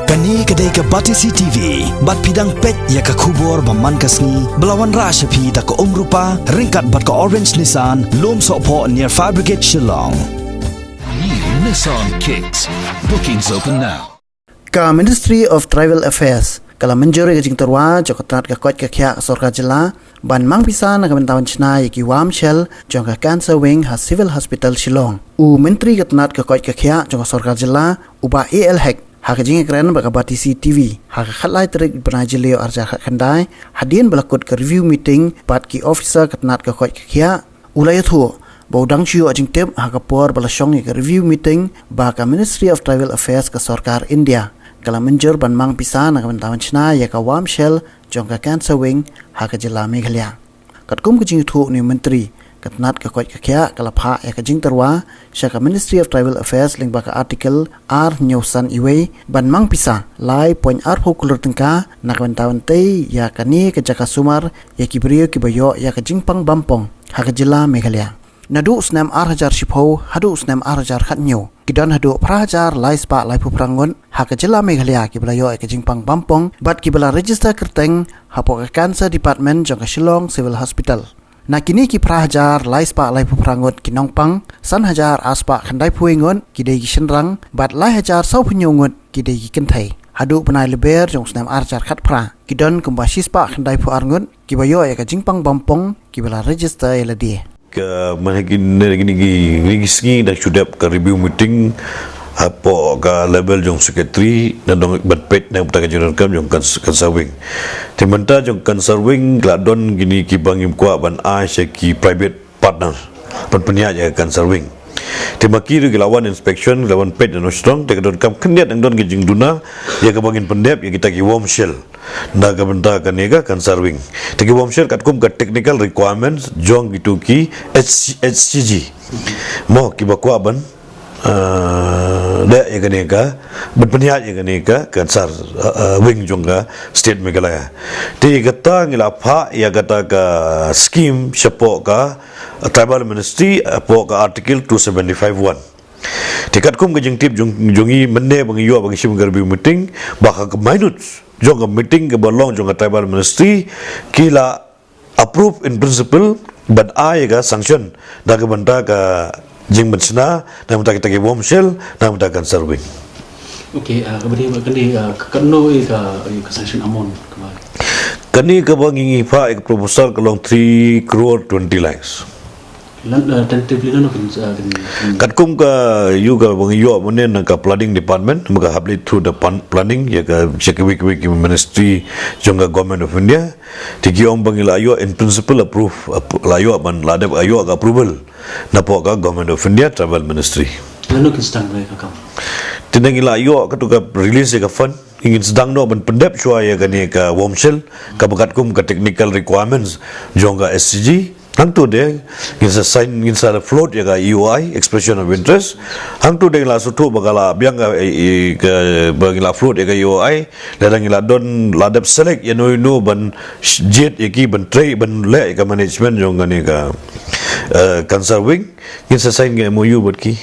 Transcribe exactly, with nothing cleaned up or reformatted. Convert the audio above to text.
Kane ka dei ka Batesi T V, bad phi dang peit ïa ka khubor ba man ka sngi, ba la wanrah sha phi da ka Umrupa, ryngkat bad ka Orange Nissan, Lumsohphoh near Fire Brigade Shillong. New Nissan Kicks. Bookings open now. Ka Ministry of Tribal Affairs ka la mynjur ïa ka jingtyrwa jong ka tnat ka koit ka khiah ka sorkar jylla ban mang pisa na ka bynta ban shna ïa ki warm shell jong ka cancer wing ha Civil Hospital Shillong. U Myntri ka tnat ka koit ka khiah jong ka sorkar jylla, u Bah A L Hek, ha ka jingïakren bad ka Batesi T V ha ka khatlai tarik bnai Jylliew arhajar khatkhyndai, hadien ba la kut ka review meeting bad ki officer ka tnat ka koit ka khiah, u la ïathuh ba u dang shu ïoh jingtip ha ka por ba la shong ïa ka review meeting ba ka Ministry of Tribal Affairs ka sorkar India ka la mynjur ban mang pisa na ka bynta ban shna ïa ka warm shell jong ka cancer wing ha ka jylla Meghalaya. Katkum ka jingïathuh u Myntri, ka tnat ka koit ka khiah ka la phah ïa ka jingtyrwa sha ka Ministry of Tribal Affairs lyngba ka Article ar hynñiew san uwei ban mang pisa lai point arphew klur tyngka na ka bynta ban tei ïa kane ka jaka sumar ïa ki briew kiba ïoh ïa ka jingpang bampong ha ka jylla Meghalaya. Naduh u snem arhajar shiphew haduh u snem arhajar khathynñiew, ki don haduh phra hajar lai spah laiphew phra ngut ha ka jylla Meghalaya kiba la ïoh ïa ka jingpang bampong bad kiba la register kyrteng hapoh ka Cancer Department jong ka Shillong Civil Hospital. Na kine ki phra hajar lai spah laiphew phra ngut ki nongpang, san hajar ar spah khyndaiphew wei ngut ki dei ki shynrang bad lai hajar sawphew hynñiew ngut ki dei ki kynthei. Haduh bnai Lber jong u snem arhajar khatphra, ki don kumba shispah khyndaiphew ar ngut kiba ïoh ïa ka jingpang bampong kiba la register ïa lade. Ka man ha kine, kine ki, kine ki sngi dang shu dep ka review meeting hapoh ka level jong secretary, na dong ban peit na bynta ka jingdonkam jong kan, cancer wing. Te mynta jong cancer wing la don kine kiba ngim kwah ban ai sha ki private partner ban pynïaid ïa ka cancer wing. Te ma ki ruh ki la wan inspection, ki la wan peit na Nongstoiñ, te ka donkam khyndiat dang don ka jingduna ïa kaba ngin pyndep ïa kita ki warm shell na ka bynta kane ka cancer wing. Te ki warm shell katkum ka technical requirements jong kito ki H C, H C G. Mo kiba kwah ban, ah, leh ïa kane ka, ban pynïaid ïa kane ka cancer, ah, ah, wing jong ka state Meghalaya. Te kata ngi la phah ïa kata ka scheme shapoh ka Tribal Ministry, hapoh ka Article two seventy-five one. Te katkum ka jingtip jong, jong ngi mynne ba ngi ïoh ba ngi shim ka review meeting, ba ha ka minutes jong ka meeting kaba long jong ka Tribal Ministry, ki la approve in principle ban ai ka sanction da ka bynta ka jingpynshna na ka bynta kita ki warm shell na ka bynta ka cancer wing. Okay, ah, kaba dei ba kane, ah, ka, kano ïa ka, ïa ka sanction amount kaba? Kane kaba ngi, ngi phah ïa ka proposal ka long three crore twenty lakhs. Lan, ah, tentatively lano kin, ah, kin, kin Katkum ka ïa kaba ngi ïoh mynne na ka planning department, ma ka hap leit through the pan-, planning ïa ka, sha kiwei kiwei ki ministry jong ka Government of India. Te ki ong ba ngi la ïoh in principle approve, ap-, la ïoh ban, la dep ïoh ka approval napoh ka Government of India Tribal Ministry. Lano kin sdang ïa ka kam? Te ngi la ïoh katu ka release ïa ka fund, ngin sdang noh ban pyndep shuwa ïa kane ka warm shell, kaba katkum ka technical requirements jong ka S C G. Hangtu de ngin sa sign, ngin sa float ïa ka E O I, expression of interest. Hangtu de ngi la sngewthuh ba ka la biang ka, eh, eh, ka, ba ngi la float ïa ka E O I, lada ngi la don, la dep select ïano ïano ban sh-, jied ïa ki, ban trei, ban leh ïa ka management jong kane ka, eh, cancer wing, ngin sa sign ka M O U bad ki.